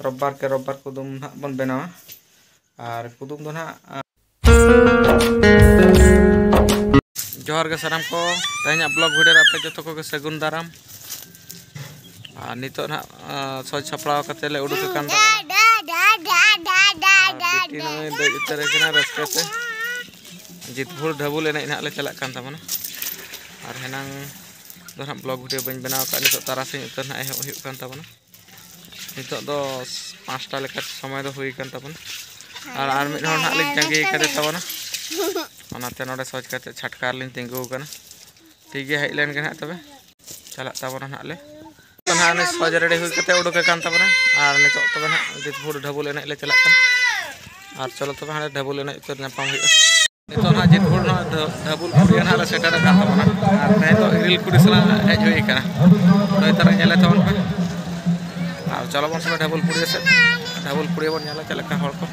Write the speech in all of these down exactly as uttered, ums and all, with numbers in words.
Rubber ᱠᱮ rubber ᱠᱩᱫᱩᱢ ᱱᱟᱦᱟᱜ ᱵᱚᱱ ᱵᱮᱱᱟᱣᱟ᱾ ᱟᱨ ᱠᱩᱫᱩᱢ ᱫᱚ ᱱᱟᱦᱟᱜ, ᱟ, ᱡᱚᱦᱟᱨ ᱜᱮ ᱥᱟᱱᱟᱢ ᱠᱚ, ᱛᱮᱦᱮᱧᱟᱜ ᱵᱞᱚᱜ ᱵᱷᱤᱰᱤᱭᱳ ᱨᱮ ᱟᱯᱮ ᱡᱚᱛᱚ ᱠᱚᱜᱮ ᱥᱟᱹᱜᱩᱱ ᱫᱟᱨᱟᱢ᱾ ᱟᱨ ᱱᱤᱛᱚᱜ ᱱᱟᱦᱟᱜ, ᱟ, ᱥᱚᱡᱽ ᱥᱟᱯᱲᱟᱣ ᱠᱟᱛᱮ ᱞᱮ ᱩᱰᱩᱠ ᱟᱠᱟᱱ ᱛᱟᱵᱚᱱᱟ᱾ ᱟᱨ ᱵᱤᱴᱤ ᱱᱚᱜᱼᱚᱭ ᱫᱮᱡ ᱩᱛᱟᱹᱨ ᱟᱠᱟᱱᱟ ᱨᱟᱹᱥᱠᱟᱹ ᱛᱮ᱾ ᱡᱤᱛᱵᱷᱩᱲ ᱰᱷᱟᱹᱵᱩᱞ ᱮᱱᱮᱡ ᱱᱟᱦᱟᱜ ᱞᱮ ᱪᱟᱞᱟᱜ ᱠᱟᱱ ᱛᱟᱵᱚᱱᱟ᱾ ᱟᱨ ᱦᱮᱱᱟᱝ ᱫᱚ ᱱᱟᱦᱟᱜ ᱵᱞᱚᱜ ᱵᱷᱤᱰᱤᱭᱳ ᱵᱟᱹᱧ ᱵᱮᱱᱟᱣ ᱟᱠᱟᱫ, ᱱᱤᱛᱚᱜ ᱛᱟᱨᱟᱥᱤᱧ ᱩᱛᱟᱹᱨ ᱱᱟᱦᱟᱜ ᱮᱦᱚᱵ ᱦᱩᱭᱩᱜ ᱠᱟᱱ ᱛᱟᱵᱚᱱᱟ᱾ ᱱᱤᱛᱚᱜ ᱫᱚ ᱯᱟᱸᱪᱴᱟ ᱞᱮᱠᱟ ᱥᱚᱢᱚᱭ ᱫᱚ ᱦᱩᱭ ᱟᱠᱟᱱ ᱛᱟᱵᱚᱱᱟ᱾ ᱟᱨ, ᱟᱨ ᱢᱤᱫ ᱦᱚᱲ ᱱᱟᱦᱟᱜ ᱞᱤᱧ ᱛᱟᱺᱜᱤ ᱟᱠᱟᱫᱮ ᱛᱟᱵᱚᱱᱟ᱾ ᱚᱱᱟᱛᱮ ᱱᱚᱰᱮ ᱥᱚᱡᱽ ᱠᱟᱛᱮ ᱪᱷᱟᱴᱠᱟ ᱨᱮᱞᱤᱧ ᱛᱤᱸᱜᱩ ᱟᱠᱟᱱᱟ᱾ ᱴᱷᱤᱠ ᱜᱮᱭᱟ, ᱦᱮᱡ ᱞᱮᱱ ᱜᱮ ᱱᱟᱦᱟᱜ ᱛᱚᱵᱮ᱾ ᱪᱟᱞᱟᱜ ᱛᱟᱵᱚᱱᱟ ᱱᱟᱦᱟᱜ ᱞᱮ᱾ ᱛᱚ ᱱᱟᱦᱟᱜ ᱚᱱᱮ ᱥᱚᱡᱽ ᱨᱮᱰᱤ ᱦᱩᱭ ᱠᱟᱛᱮ ᱩᱰᱩᱠ ᱟᱠᱟᱱ ᱛᱟᱵᱚᱱᱟ᱾ ᱟᱨ ᱱᱤᱛᱚᱜ ᱛᱚᱵᱮ ᱱᱟᱦᱟᱜ ᱡᱤᱛᱵᱷᱩᱲ ᱰᱷᱟᱹᱵᱩᱞ ᱮᱱᱮᱡ ᱞᱮ ᱪᱟᱞᱟᱜ ᱠᱟᱱᱟ᱾ ᱟᱨ ᱪᱚᱞᱚ ᱛᱚᱵᱮ ᱦᱟᱸᱰᱮ ᱰᱷᱟᱹᱵᱩᱞ ᱮᱱᱮᱡ ᱩᱛᱟᱹᱨ ᱧᱟᱯᱟᱢ ᱦᱩᱭᱩᱜᱼᱟ᱾ ᱱᱤᱛᱚᱜ ᱱᱟᱦᱟᱜ ᱡᱤᱛᱵᱷᱩᱲ ᱱᱚᱣᱟ ᱰᱷᱟᱹ-, ᱰᱷᱟᱹᱵᱩᱞ ᱯᱩᱲᱤᱭᱟᱹ ᱱᱟᱦᱟᱜ ᱞᱮ ᱥᱮᱴᱮᱨ ᱟᱠᱟᱱ ᱛᱟᱵᱚᱱᱟ᱾ ᱟᱨ ᱛᱮᱦᱮᱧ ᱫᱚ ᱤᱨᱤᱞ ᱠᱩᱲᱤ ᱥᱟᱞᱟᱜ ᱦᱮᱡ ᱦᱩᱭ ᱟᱠᱟᱱᱟ᱾ ᱱᱩᱭ ᱛᱟᱨᱟ ᱧᱮᱞᱮ ᱛᱟᱵᱚᱱ ᱯᱮ᱾ ᱟᱨ ᱪᱚᱞᱚ ᱵᱚᱱ ᱥᱮ ᱰᱷᱟᱹᱵᱩᱞ ᱯᱩᱲᱤᱭᱟᱹ ᱥᱮᱫ᱾ ᱰᱷᱟᱹᱵᱩᱞ ᱯᱩᱲᱤᱭᱟᱹ ᱵᱚᱱ ᱧᱮᱞᱟ ᱪᱮᱫ ᱞᱮᱠᱟ ᱦᱚᱲ ᱠᱚ᱾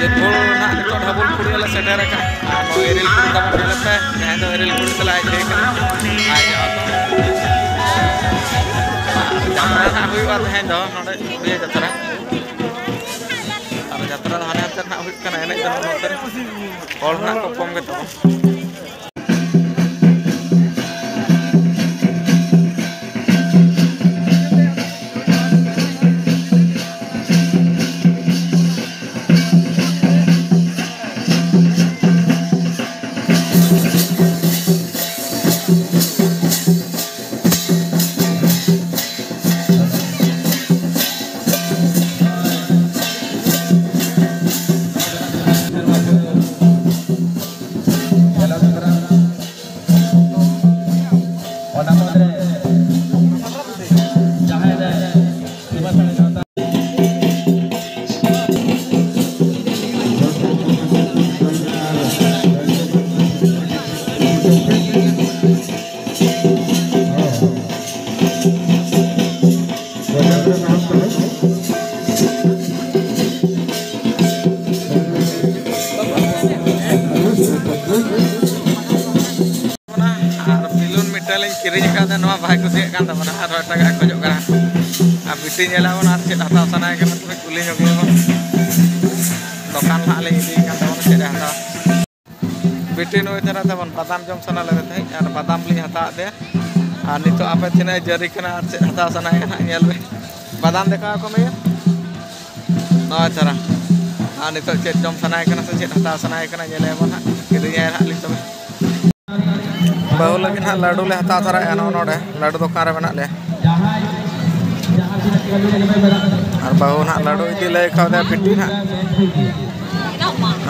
ᱡᱤᱛᱵᱷᱩᱲ ᱱᱟᱦᱟᱜ ᱱᱤᱛᱚᱜ ᱰᱷᱟᱹᱵᱩᱞ ᱯᱩᱲᱤᱭᱟᱹ ᱞᱮ ᱥᱮᱴᱮᱨ ᱟᱠᱟᱱᱟ᱾ ᱟᱨ ᱱᱚᱣᱟ ᱤᱨᱤᱞ ᱠᱩᱲᱤ ᱛᱟᱵᱚᱱ ᱧᱮᱞᱮ ᱯᱮ, ᱡᱟᱦᱟᱸᱭ ᱫᱚ ᱤᱨᱤᱞ ᱠᱩᱲᱤ ᱥᱟᱞᱟᱜ ᱦᱮᱡ ᱦᱩᱭ ᱟᱠᱟᱱᱟ᱾ ᱟᱨ ᱡᱟᱛᱨᱟ ᱱᱟᱦᱟᱜ ᱦᱩᱭᱩᱜᱼᱟ ᱛᱮᱦᱮᱧ ᱫᱚ ᱱᱚᱰᱮ ᱯᱩᱲᱤᱭᱟᱹ ᱡᱟᱛᱨᱟ᱾ ᱟᱨ ᱡᱟᱛᱨᱟ ᱫᱚ ᱦᱟᱱᱮ ᱦᱟᱱᱛᱮ ᱨᱮ ᱱᱟᱦᱟᱜ ᱦᱩᱭᱩᱜ ᱠᱟᱱᱟ, ᱮᱱᱮᱡ ᱫᱚ ᱱᱚᱜᱼᱚ ᱱᱚᱛᱮ ᱨᱮ᱾ ᱦᱚᱲ ᱱᱟᱦᱟᱜ ᱠᱚ ᱠᱚᱢ ᱜᱮ ᱛᱟᱵᱚᱱ᱾ ᱚᱱᱟ ᱢᱩᱫᱽᱨᱮ ᱡᱟᱦᱟᱸᱭ ᱨᱮ ᱟᱨ ᱵᱮᱞᱩᱱ ᱢᱤᱫᱴᱟᱝ ᱞᱤᱧ ᱠᱤᱨᱤᱧ ᱟᱠᱟᱫᱟ, ᱱᱚᱣᱟ ᱵᱟᱭ ᱠᱩᱥᱤᱭᱟᱜ ᱠᱟᱱ ᱛᱟᱵᱚᱱᱟ, ᱟᱨᱦᱚᱸ ᱮᱴᱟᱜᱟᱜ ᱮ ᱠᱷᱚᱡᱚᱜ ᱠᱟᱱᱟ᱾ ᱟᱨ ᱵᱤᱴᱤ ᱧᱮᱞᱟᱵᱚᱱ ᱟᱨ ᱪᱮᱫ ᱦᱟᱛᱟᱣ ᱥᱟᱱᱟᱭᱮ ᱠᱟᱱᱟ, ᱛᱚᱵᱮ ᱠᱩᱞᱤ ᱧᱚᱜ ᱞᱮᱭᱟᱵᱚᱱ᱾ ᱫᱚᱠᱟᱱ ᱦᱟᱸᱜ ᱞᱤᱧ ᱤᱫᱤᱭᱮ ᱠᱟᱱ ᱛᱟᱵᱚᱱᱟ, ᱪᱮᱫ ᱮ ᱦᱟᱛᱟᱣᱟ᱾ ᱵᱤᱴᱤ ᱱᱩᱭ ᱫᱷᱟᱨᱟ ᱛᱟᱵᱚᱱ ᱵᱟᱫᱟᱢ ᱡᱚᱢ ᱥᱟᱱᱟ ᱞᱮᱫᱮ ᱛᱟᱦᱮᱸᱫ ᱟᱨ ᱵᱟᱫᱟᱢ ᱞᱤᱧ ᱦᱟᱛᱟᱣᱟᱫ ᱛᱟᱭᱟ᱾ ᱟᱨ ᱱᱤᱛᱚᱜ ᱟᱯᱮ ᱛᱤᱱᱟᱹᱜ ᱡᱟᱹᱨᱤ ᱠᱟᱱᱟ ᱟᱨ ᱪᱮᱫ ᱦᱟᱛᱟᱣ ᱥᱟᱱᱟᱭᱮ ᱠᱟᱱᱟ ᱦᱟᱸᱜ ᱧᱮᱞ ᱯᱮ᱾ ᱵᱟᱫᱟᱢ ᱫᱮᱠᱷᱟᱣ ᱟᱠᱚ ᱢᱮᱭᱟ, ᱱᱚᱜᱼᱚᱭ ᱫᱷᱟᱨᱟ᱾ ᱟᱨ ᱱᱤᱛᱚᱜ ᱪᱮᱫ ᱡᱚᱢ ᱥᱟᱱᱟᱭᱮ ᱠᱟᱱᱟ ᱥᱮ ᱪᱮᱫ ᱦᱟᱛᱟᱣ ᱥᱟᱱᱟᱭᱮ ᱠᱟᱱᱟ ᱧᱮᱞᱮᱭᱟᱵᱚᱱ ᱦᱟᱸᱜ, ᱠᱤᱨᱤᱧᱟᱭ ᱦᱟᱸᱜ ᱞᱤᱧ ᱛᱚᱵᱮ᱾ ᱵᱟᱹᱦᱩ ᱞᱟᱹᱜᱤᱫ ᱦᱟᱸᱜ ᱞᱟᱹᱰᱩ ᱞᱮ ᱦᱟᱛᱟᱣ ᱛᱟᱨᱟᱭᱮᱜᱼᱟ, ᱱᱚᱜᱼᱚ ᱱᱚᱰᱮ ᱞᱟᱹᱰᱩ ᱫᱚᱠᱟᱱ ᱨᱮ ᱢᱮᱱᱟᱜ ᱞᱮᱭᱟ᱾ ᱟᱨ ᱵᱟᱹᱦᱩ ᱱᱟᱦᱟᱜ ᱞᱟᱹᱰᱩ ᱤᱫᱤ ᱞᱟᱹᱭ ᱠᱟᱣᱫᱮᱭᱟ ᱵᱤᱴᱤ ᱱᱟᱦᱟᱜ᱾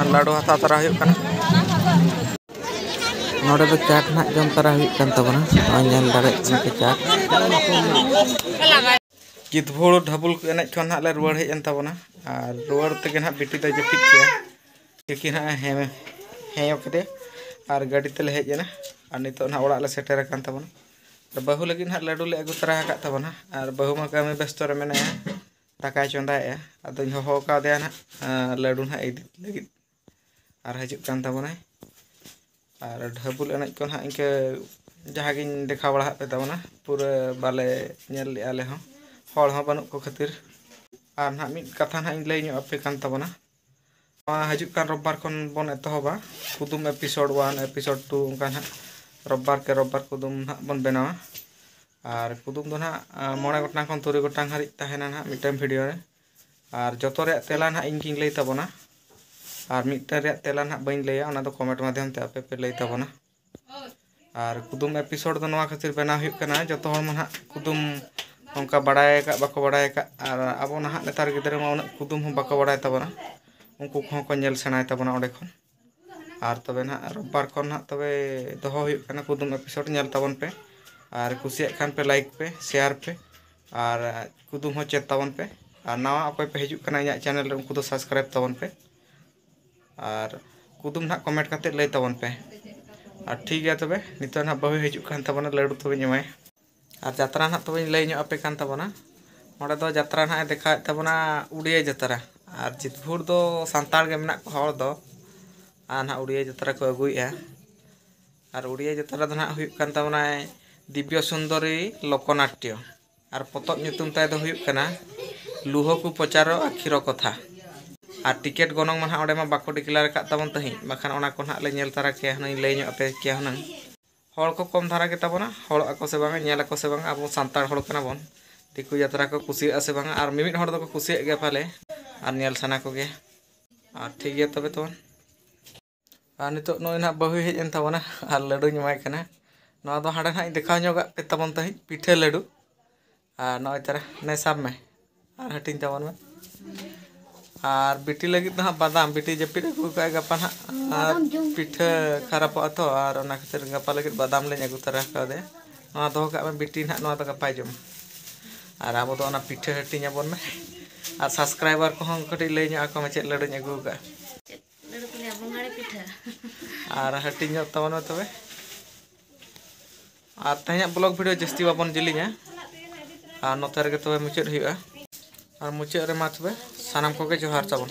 ᱟᱨ ᱞᱟᱹᱰᱩ ᱦᱟᱛᱟᱣ ᱛᱟᱨᱟ ᱦᱩᱭᱩᱜ ᱠᱟᱱᱟ᱾ ᱱᱚᱰᱮ ᱫᱚ ᱪᱟᱴ ᱱᱟᱦᱟᱜ ᱡᱚᱢ ᱛᱟᱨᱟ ᱦᱩᱭᱩᱜ ᱠᱟᱱ ᱛᱟᱵᱚᱱᱟ᱾ ᱱᱚᱜᱼᱚᱭ ᱧᱮᱞ ᱫᱟᱲᱮᱭᱟᱜ ᱠᱟᱱᱟ ᱯᱮ ᱪᱟᱴ᱾ ᱡᱤᱛᱵᱷᱳᱨ ᱰᱷᱟᱵᱩᱞ ᱮᱱᱮᱡ ᱠᱷᱚᱱ ᱱᱟᱦᱟᱜ ᱞᱮ ᱨᱩᱣᱟᱹᱲ ᱦᱮᱡ ᱮᱱ ᱛᱟᱵᱚᱱᱟ᱾ ᱟᱨ ᱨᱩᱣᱟᱹᱲ ᱛᱮᱜᱮ ᱱᱟᱦᱟᱜ ᱵᱤᱴᱤ ᱫᱚᱭ ᱡᱟᱹᱯᱤᱫ ᱠᱮᱜᱼᱟ᱾ ᱛᱤᱠᱤᱱ ᱦᱟᱸᱜ ᱦᱮᱸ, ᱦᱮᱸᱭᱚ ᱠᱮᱫᱮ ᱟᱨ ᱜᱟᱹᱰᱤ ᱛᱮᱞᱮ ᱦᱮᱡ ᱮᱱᱟ᱾ ᱟᱨ ᱱᱤᱛᱚᱜ ᱱᱟᱦᱟᱜ ᱚᱲᱟᱜ ᱞᱮ ᱥᱮᱴᱮᱨ ᱟᱠᱟᱱ ᱛᱟᱵᱚᱱᱟ᱾ ᱟᱨ ᱵᱟᱹᱦᱩ ᱞᱟᱹᱜᱤᱫ ᱱᱟᱦᱟᱜ ᱞᱟᱹᱰᱩ ᱞᱮ ᱟᱹᱜᱩ ᱛᱚᱨᱟ ᱟᱠᱟᱫ ᱛᱟᱵᱚᱱᱟ᱾ ᱟᱨ ᱵᱟᱹᱦᱩ ᱢᱟ ᱠᱟᱹᱢᱤ ᱵᱮᱥᱛᱚ ᱨᱮ ᱢᱮᱱᱟᱭᱟ, ᱫᱟᱠᱟᱭ ᱪᱚᱸᱫᱟᱭᱮᱜᱼᱟ᱾ ᱟᱫᱚᱧ ᱦᱚᱦᱚ ᱟᱠᱟᱫᱮᱭᱟ ᱱᱟᱦᱟᱜ, ᱟᱸ, ᱞᱟᱹᱰᱩ ᱱᱟᱦᱟᱜ ᱤᱫᱤ ᱞᱟᱹᱜᱤᱫ᱾ ᱟᱨ ᱦᱤᱡᱩᱜ ᱠᱟᱱ ᱛᱟᱵᱚᱱᱟᱭ᱾ ᱟᱨ ᱰᱷᱟᱹᱵᱩᱞ ᱮᱱᱮᱡ ᱠᱚ ᱱᱟᱦᱟᱜ ᱤᱱᱠᱟᱹ ᱡᱟᱦᱟᱸ ᱜᱤᱧ ᱫᱮᱠᱷᱟᱣ ᱵᱟᱲᱟ ᱟᱫ ᱯᱮ ᱛᱟᱵᱚᱱᱟ, ᱯᱩᱨᱟᱹ ᱵᱟᱞᱮ ᱧᱮᱞ ᱞᱮᱜᱼᱟ ᱟᱞᱮ ᱦᱚᱸ, ᱦᱚᱲ ᱦᱚᱸ ᱵᱟᱹᱱᱩᱜ ᱠᱚ ᱠᱷᱟᱹᱛᱤᱨ᱾ ᱟᱨ ᱱᱟᱦᱟᱜ ᱢᱤᱫ ᱠᱟᱛᱷᱟ ᱱᱟᱦᱟᱜ ᱤᱧ ᱞᱟᱹᱭ ᱧᱚᱜ ᱟᱯᱮ ᱠᱟᱱ ᱛᱟᱵᱚᱱᱟ᱾ ᱱᱚᱣᱟ ᱦᱤᱡᱩᱜ ᱠᱟᱱ ᱨᱳᱵᱵᱟᱨ ᱠᱷᱚᱱ ᱵᱚᱱ ᱮᱛᱚᱦᱚᱵᱟ᱾ ᱠᱩᱫᱩᱢ episode one, episode two, ᱚᱱᱠᱟ ᱱᱟᱦᱟᱜ ᱨᱳᱵᱵᱟᱨ ᱠᱮ ᱨᱳᱵᱵᱟᱨ ᱠᱩᱫᱩᱢ ᱱᱟᱦᱟᱜ ᱵᱚᱱ ᱵᱮᱱᱟᱣᱟ᱾ ᱟᱨ ᱠᱩᱫᱩᱢ ᱫᱚ ᱱᱟᱦᱟᱜ, ᱟᱸ, ᱢᱚᱬᱮ ᱜᱚᱴᱟᱝ ᱠᱷᱚᱱ ᱛᱩᱨᱩᱭ ᱜᱚᱴᱟᱝ ᱦᱟᱹᱨᱤᱡ ᱛᱟᱦᱮᱱᱟ ᱱᱟᱦᱟᱜ ᱢᱤᱫᱴᱟᱝ video ᱨᱮ᱾ ᱟᱨ ᱡᱚᱛᱚ ᱨᱮᱭᱟᱜ ᱛᱮᱞᱟ ᱱᱟᱦᱟᱜ ᱤᱧ ᱜᱤᱧ ᱞᱟᱹᱭ ᱛᱟᱵᱚᱱᱟ᱾ ᱟᱨ ᱢᱤᱫᱴᱟᱝ ᱨᱮᱭᱟᱜ ᱛᱮᱞᱟ ᱱᱟᱦᱟᱜ ᱵᱟᱹᱧ ᱞᱟᱹᱭᱟ, ᱚᱱᱟ ᱫᱚ comment ᱢᱟᱫᱽᱫᱷᱚᱢ ᱛᱮ ᱟᱯᱮ ᱯᱮ ᱞᱟᱹᱭ ᱛᱟᱵᱚᱱᱟ᱾ ᱟᱨ ᱠᱩᱫᱩᱢ episode ᱫᱚ ᱱᱚᱣᱟ ᱠᱷᱟᱹᱛᱤᱨ ᱵᱮᱱᱟᱣ ᱦᱩᱭᱩᱜ ᱠᱟᱱᱟ, ᱡᱚᱛᱚ ᱦᱚᱲ ᱢᱟ ᱱᱟᱦᱟᱜ ᱠᱩᱫᱩᱢ ᱚᱱᱠᱟ ᱵᱟᱲᱟᱭ ᱟᱠᱟᱫ ᱵᱟᱠᱚ ᱵᱟᱲᱟᱭ ᱟᱠᱟᱫ, ᱟᱨ ᱟᱵᱚ ᱱᱟᱦᱟᱜ ᱱᱮᱛᱟᱨ ᱜᱤᱫᱽᱨᱟᱹ ᱢᱟ ᱩᱱᱟᱹᱜ ᱠᱩᱫᱩᱢ ᱦᱚᱸ ᱵᱟᱠᱚ ᱵᱟᱲᱟᱭ ᱛᱟᱵᱚᱱᱟ, ᱩᱱᱠᱩ ᱠᱚᱦᱚᱸ ᱠᱚ ᱧᱮᱞ ᱥᱮᱬᱟᱭ ᱛᱟᱵᱚᱱᱟ ᱚᱸᱰᱮ ᱠᱷᱚᱱ᱾ ᱟᱨ ᱛᱚᱵᱮ ᱱᱟᱦᱟᱜ ᱨᱳᱵᱵᱟᱨ ᱠᱷᱚᱱ ᱱᱟᱦᱟᱜ ᱛᱚᱵᱮ ᱫᱚᱦᱚ ᱦᱩᱭᱩᱜ ᱠᱟᱱᱟ ᱠᱩᱫᱩᱢ episode, ᱧᱮᱞ ᱛᱟᱵᱚᱱ ᱯᱮ᱾ ᱟᱨ ᱠᱩᱥᱤᱭᱟᱜ ᱠᱷᱟᱱ ᱯᱮ like ᱯᱮ, share ᱯᱮ, ᱟᱨ ᱠᱩᱫᱩᱢ ᱦᱚᱸ ᱪᱮᱫ ᱛᱟᱵᱚᱱ ᱯᱮ᱾ ᱟᱨ ᱱᱟᱣᱟ ᱚᱠᱚᱭ ᱯᱮ ᱦᱤᱡᱩᱜ ᱠᱟᱱᱟ ᱤᱧᱟᱹᱜ channel ᱨᱮ, ᱩᱱᱠᱩ ᱫᱚ subscribe ᱛᱟᱵᱚᱱ ᱯᱮ᱾ ᱟᱨ ᱠᱩᱫᱩᱢ ᱱᱟᱦᱟᱜ comment ᱠᱟᱛᱮ ᱞᱟᱹᱭ ᱛᱟᱵᱚᱱ ᱯᱮ᱾ ᱟᱨ ᱴᱷᱤᱠ ᱜᱮᱭᱟ ᱛᱚᱵᱮ, ᱱᱤᱛᱚᱜ ᱱᱟᱦᱟᱜ ᱵᱟᱹᱦᱩᱭ ᱦᱤᱡᱩᱜ ᱠᱟᱱ ᱛᱟᱵᱚᱱᱟ, ᱞᱟᱹᱰᱩ ᱛᱚᱵᱮᱧ ᱮᱢᱟᱭᱟ᱾ ᱟᱨ ᱡᱟᱛᱨᱟ ᱱᱟᱦᱟᱜ ᱛᱚᱵᱮᱧ ᱞᱟᱹᱭ ᱧᱚᱜ ᱟᱯᱮ ᱠᱟᱱ ᱛᱟᱵᱚᱱᱟ᱾ ᱱᱚᱰᱮ ᱫᱚ ᱡᱟᱛᱨᱟ ᱱᱟᱦᱟᱜ ᱮ ᱫᱮᱠᱷᱟᱣᱮᱫ ᱛᱟᱵᱚᱱᱟ ᱩᱰᱤᱭᱟᱹ ᱡᱟᱛᱨᱟ᱾ ᱟᱨ ᱡᱤᱛᱵᱷᱩᱨ ᱫᱚ ᱥᱟᱱᱛᱟᱲ ᱜᱮ ᱢᱮᱱᱟᱜ ᱠᱚᱣᱟ ᱦᱚᱲ ᱫᱚ, ᱟᱨ ᱱᱟᱦᱟᱜ ᱩᱰᱤᱭᱟᱹ ᱡᱟᱛᱨᱟ ᱠᱚ ᱟᱹᱜᱩᱭᱮᱫᱼᱟ᱾ ᱟᱨ ᱩᱰᱤᱭᱟᱹ ᱡᱟᱛᱨᱟ ᱫᱚ ᱱᱟᱦᱟᱜ ᱦᱩᱭᱩᱜ ᱠᱟᱱ ᱛᱟᱵᱚᱱᱟᱭ ᱫᱤᱵᱽᱭᱚ ᱥᱩᱱᱫᱚᱨᱤ ᱞᱳᱠᱚᱱᱟᱴᱴᱚ᱾ ᱟᱨ ᱯᱚᱛᱚᱵ ᱧᱩᱛᱩᱢ ᱛᱟᱭ ᱫᱚ ᱦᱩᱭᱩᱜ ᱠᱟᱱᱟ ᱞᱩᱦᱚ ᱠᱩ ᱯᱚᱪᱟᱨᱚ ᱟᱠᱷᱤᱨᱚ ᱠᱚᱛᱷᱟ᱾ ᱟᱨ ᱴᱤᱠᱮᱴ ᱜᱚᱱᱚᱝ ᱢᱟ ᱱᱟᱦᱟᱜ ᱚᱸᱰᱮ ᱢᱟ ᱵᱟᱠᱚ ᱰᱤᱠᱞᱮᱭᱟᱨ ᱟᱠᱟᱫ ᱛᱟᱵᱚᱱ ᱛᱟᱦᱮᱸᱫ, ᱵᱟᱠᱷᱟᱱ ᱚᱱᱟ ᱠᱚ ᱱᱟᱦᱟᱜ ᱞᱮ ᱧᱮᱞ ᱛᱟᱨᱟ ᱠᱮᱭᱟ, ᱦᱩᱱᱟᱹᱝ ᱞᱟᱹᱭ ᱧᱚᱜ ᱟᱯᱮ ᱠᱮᱭᱟ ᱦᱩᱱᱟᱹᱝ᱾ ᱦᱚᱲ ᱠᱚ ᱠᱚᱢ ᱫᱷᱟᱨᱟ ᱜᱮᱛᱟ ᱵᱚᱱᱟ, ᱦᱚᱲᱚᱜ ᱟᱠᱚ ᱥᱮ ᱵᱟᱝᱟ, ᱧᱮᱞ ᱟᱠᱚ ᱥᱮ ᱵᱟᱝᱟ, ᱟᱵᱚ ᱥᱟᱱᱛᱟᱲ ᱦᱚᱲ ᱠᱟᱱᱟ ᱵᱚᱱ᱾ ᱫᱤᱠᱩ ᱡᱟᱛᱨᱟ ᱠᱚ ᱠᱩᱥᱤᱭᱟᱜᱼᱟ ᱥᱮ ᱵᱟᱝᱟ, ᱟᱨ ᱢᱤᱢᱤᱫ ᱦᱚᱲ ᱫᱚᱠᱚ ᱠᱩᱥᱤᱭᱟᱜ ᱜᱮᱭᱟ ᱯᱟᱞᱮ, ᱟᱨ ᱧᱮᱞ ᱥᱟᱱᱟ ᱠᱚᱜᱮᱭᱟ᱾ ᱟᱨ ᱴᱷᱤᱠ ᱜᱮᱭᱟ ᱛᱚᱵᱮ ᱛᱚ᱾ ᱟᱨ ᱱᱤᱛᱚᱜ ᱱᱚᱜᱼᱚᱭ ᱱᱟᱦᱟᱜ ᱵᱟᱹᱦᱩᱭ ᱦᱮᱡ ᱮᱱ ᱛᱟᱵᱚᱱᱟ ᱟᱨ ᱞᱟᱹᱰᱩᱧ ᱮᱢᱟᱭ ᱠᱟᱱᱟ᱾ ᱱᱚᱣᱟ ᱫᱚ ᱦᱟᱸᱰᱮ ᱱᱟᱦᱟᱜ ᱤᱧ ᱫᱮᱠᱷᱟᱣ ᱧᱚᱜᱟᱜ ᱯᱮ ᱛᱟᱵᱚᱱ ᱛᱟᱦᱮᱸᱫ, ᱯᱤᱴᱷᱟᱹ ᱞᱟᱹᱰᱩ᱾ ᱟᱨ ᱱᱚᱜᱼᱚᱭ ᱛᱟᱨᱟ, ᱱᱮ ᱥᱟᱵ ᱢᱮ ᱟᱨ ᱦᱟᱹᱴᱤᱧ ᱛᱟᱵᱚᱱ ᱢᱮ᱾ ᱟᱨ ᱵᱤᱴᱤ ᱞᱟᱹᱜᱤᱫ ᱫᱚ ᱦᱟᱸᱜ ᱵᱟᱫᱟᱢ, ᱵᱤᱴᱤ ᱡᱟᱹᱯᱤᱫ ᱟᱹᱜᱩ ᱠᱟᱜᱼᱟᱭ ᱜᱟᱯᱟ ᱱᱟᱦᱟᱜ, ᱟᱨ ᱯᱤᱴᱷᱟᱹ ᱠᱷᱟᱨᱟᱯᱚᱜᱼᱟ ᱛᱚ, ᱟᱨ ᱚᱱᱟ ᱠᱷᱟᱹᱛᱤᱨ ᱜᱟᱯᱟ ᱞᱟᱹᱜᱤᱫ ᱵᱟᱫᱟᱢ ᱞᱤᱧ ᱟᱹᱜᱩ ᱛᱟᱨᱟ ᱠᱟᱣᱫᱮᱭᱟ᱾ ᱱᱚᱣᱟ ᱫᱚᱦᱚ ᱠᱟᱜ ᱢᱮ ᱵᱤᱴᱤ ᱱᱟᱦᱟᱜ, ᱱᱚᱣᱟ ᱫᱚ ᱜᱟᱯᱟᱭ ᱡᱚᱢᱟ᱾ ᱟᱨ ᱟᱵᱚ ᱫᱚ ᱚᱱᱟ ᱯᱤᱴᱷᱟᱹ ᱦᱟᱹᱴᱤᱧ ᱟᱵᱚᱱ ᱢᱮ᱾ ᱟᱨ ᱥᱟᱵᱥᱠᱨᱟᱭᱵᱟᱨ ᱠᱚᱦᱚᱸ ᱠᱟᱹᱴᱤᱡ ᱞᱟᱹᱭ ᱧᱚᱜ ᱟᱠᱚ ᱢᱮ ᱪᱮᱫ ᱞᱟᱹᱰᱩᱧ ᱟᱹᱜᱩ ᱠᱟᱜᱼᱟ᱾ ᱞᱟᱹᱰᱩ ᱠᱚ ᱞᱟᱹᱭᱟ ᱵᱚᱸᱜᱟᱲᱮ ᱯᱤᱴᱷᱟᱹ᱾ ᱟᱨ ᱦᱟᱹᱴᱤᱧ ᱧᱚᱜ ᱛᱟᱵᱚᱱ ᱢᱮ ᱛᱚᱵᱮ᱾ ᱟᱨ ᱛᱮᱦᱮᱧᱟᱜ ᱵᱞᱚᱜ ᱵᱷᱤᱰᱤᱭᱳ ᱡᱟᱹᱥᱛᱤ ᱵᱟᱵᱚᱱ ᱡᱤᱞᱤᱧᱟ, ᱟᱨ ᱱᱚᱛᱮ ᱨᱮᱜᱮ ᱛᱚᱵᱮ ᱢᱩᱪᱟᱹᱫ ᱦᱩᱭᱩᱜᱼᱟ᱾ ᱟᱨ ᱢᱩᱪᱟᱹᱫ ᱨᱮ ᱢᱟ ᱛᱚᱵᱮ ᱥᱟᱱᱟᱢ ᱠᱚᱜᱮ ᱡᱚᱦᱟᱨ ᱛᱟᱵᱚᱱ᱾